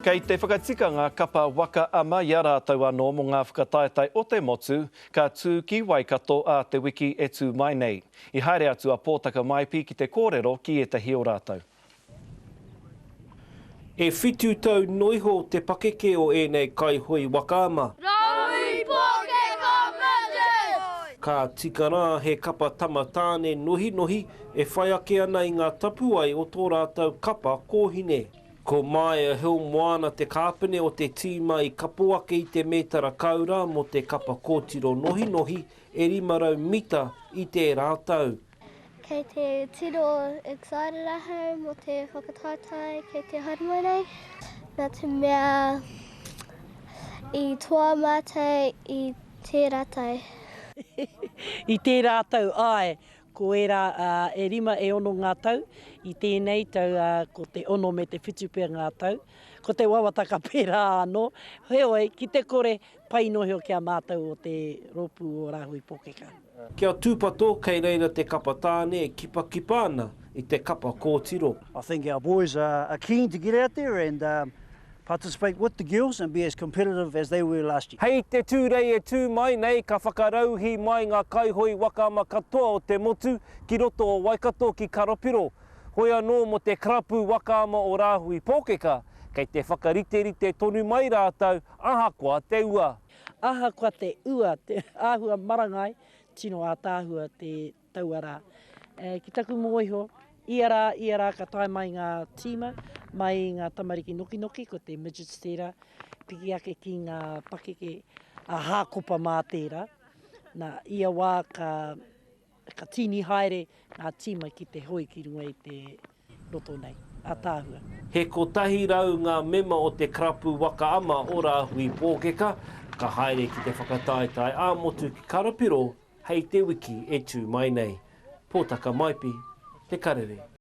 Kei te whakatika ngā kapa waka ama i a rātou anō mō ngā whakataetae o te motu ka tū ki Waikato ā te wiki e tū mai nei. I haere atu a Pōtaka Maipi ki te kōrero ki ētahi o rātou. E whitu tau noiho te pakeke o ēnei kaihoe waka ama. Rahui Pōkeka Midgets! Ka tika rā he kapa tama tāne nohinohi e whai ake ana i ngā tapuwae o tō rātou kapa kōhine. Ko Maia Hill Moana te kāpene o te tīma i kapo ake i te mētara kaura mō te kapa kōtiro nohinohi e 500 mita i tērā tau. Kei te tino excited ahau mō te whakataetae kei te haere mai nei, nā te mea i toa mātou i tērā tau. I tērā tau, āe, Ko ērā e rima e ono ngā tau, i tēnei tau ko te ono me te whitu pea ngā tau. Ko te wawata ka pērā anō, heoi, ki te kore, pai nohio ki a mātou o te rōpū o Rāhui Pōkeka. Kia tūpato kei reira te kapa tāne e kipakipa ana i te kapa kōtiro. I think our boys are keen to get out there and participate with the girls and be as competitive as they were last year. Hei te Tūrei e tū mai nei ka whakarauhī mai ngā kaihoe waka ama katoa o te motu ki roto o Waikato ki Karapiro. Hoi anō mō te karapu waka ama o Rāhui Pōkeka, kei te whakariterite tonu mai rātou ahakoa te ua. Ahakoa te ua, te āhua marangai, tino ātaahua te taua rā. Ki taku mōhio, ia rā, ia rā ka tae mai ngā tīma, mai i ngā tamariki nokinoki, ko te midgets tērā, piki ake ki ngā pakeke a Hākopa mā tērā. Nā, ia wā ka, ka tīni haere ngā tīma ki te hoe ki runga i te roto nei. Ātaahua. He 100 ngā mema o te karapu waka ama o Rāhui Pōkeka, ka haere ki te whakataetae ā-motu ki Karapiro hei te wiki e tū mai nei. Pōtaka Maipi, Te Karere.